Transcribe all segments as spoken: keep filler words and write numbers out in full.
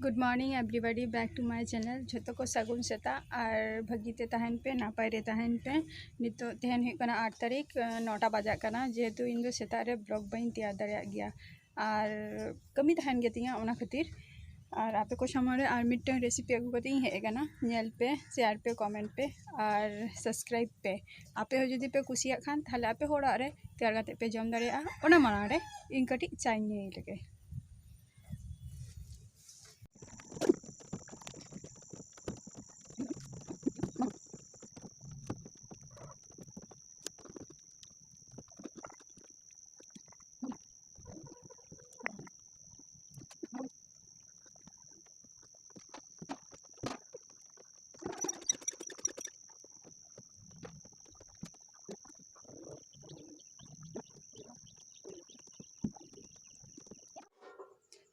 Good morning everybody, back to my channel. ᱡᱷᱚᱛᱚ ᱠᱚ ᱥᱟᱹᱜᱩᱱ ᱥᱮᱛᱟᱜ ᱟᱨ ᱵᱷᱟᱹᱜᱤ ᱛᱮ ᱛᱟᱦᱮᱱ ᱯᱮ, ᱱᱟᱯᱟᱭ ᱨᱮ ᱛᱟᱦᱮᱱ ᱯᱮ᱾ ᱱᱤᱛᱚᱜ ᱛᱮᱦᱮᱧ ᱦᱩᱭᱩᱜ ᱠᱟᱱᱟ ᱟᱴ ᱛᱟᱹᱨᱤᱠᱷ, ᱱᱚᱴᱟ ᱵᱟᱡᱟᱜ ᱠᱟᱱᱟ᱾ ᱡᱮᱦᱮᱛᱩ ᱤᱧ ᱫᱚ ᱥᱮᱛᱟᱜ ᱨᱮ vlog ᱵᱟᱹᱧ ᱛᱮᱭᱟᱨ ᱫᱟᱲᱮᱭᱟᱜ ᱜᱮᱭᱟ ᱟᱨ ᱠᱟᱹᱢᱤ ᱛᱟᱦᱮᱱ ᱜᱮᱛᱤᱧᱟ, ᱚᱱᱟ ᱠᱷᱟᱹᱛᱤᱨ᱾ ᱟᱨ ᱟᱯᱮ ᱠᱚ ᱥᱟᱢᱟᱝ ᱨᱮ ᱟᱨ ᱢᱤᱫᱴᱟᱝ recipe ᱟᱹᱜᱩ ᱠᱟᱛᱮ ᱤᱧ ᱦᱮᱡ ᱟᱠᱟᱱᱟ᱾ ᱧᱮᱞ ᱯᱮ, share ᱯᱮ, comment ᱯᱮ ᱟᱨ subscribe ᱯᱮ᱾ ᱟᱯᱮ ᱦᱚᱸ ᱡᱩᱫᱤ ᱯᱮ ᱠᱩᱥᱤᱭᱟᱜ ᱠᱷᱟᱱ, ᱛᱟᱦᱞᱮ ᱟᱯᱮ ᱦᱚᱸ ᱚᱲᱟᱜ ᱨᱮ ᱛᱮᱭᱟᱨ ᱠᱟᱛᱮ ᱯᱮ ᱡᱚᱢ ᱫᱟᱲᱮᱭᱟᱜᱼᱟ᱾ ᱚᱱᱟ ᱢᱟᱲᱟᱝ ᱨᱮ ᱤᱧ ᱠᱟᱹᱴᱤᱡ ᱪᱟᱧ ᱧᱩᱭ ᱞᱮᱜᱮ᱾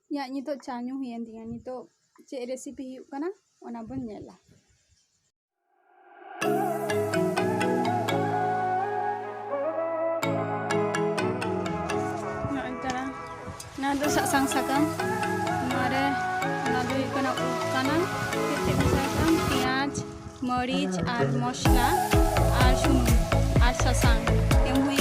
ᱤᱧᱟᱹᱜ ᱱᱤᱛᱚᱜ ᱪᱟ ᱧᱩ ᱦᱩᱭᱮᱱ ᱛᱤᱧᱟ᱾ ᱱᱤᱛᱚᱜ ᱪᱮᱫ recipe ᱦᱩᱭᱩᱜ ᱠᱟᱱᱟ, ᱚᱱᱟ ᱵᱚᱱ ᱧᱮᱞᱟ᱾ ᱱᱚᱜᱼᱚᱭ ᱛᱟᱨᱟ, ᱱᱚᱣᱟ ᱫᱚ ᱥᱟᱥᱟᱝ ᱥᱟᱠᱟᱢ, ᱱᱚᱣᱟ ᱨᱮ, ᱱᱚᱣᱟ ᱫᱚ ᱦᱩᱭᱩᱜ ᱠᱟᱱᱟ ᱩᱵ ᱠᱟᱱᱟ᱾ ᱪᱮᱫ ᱪᱮᱫ ᱢᱮᱥᱟ ᱟᱠᱟᱱ? ᱯᱮᱸᱭᱟᱡᱽ, ᱢᱟᱹᱨᱤᱪ ᱟᱨ ᱢᱚᱥᱞᱟ ᱟᱨ ᱥᱩᱱᱩᱢ ᱟᱨ ᱥᱟᱥᱟᱝ ᱮᱢ ᱦᱩᱭ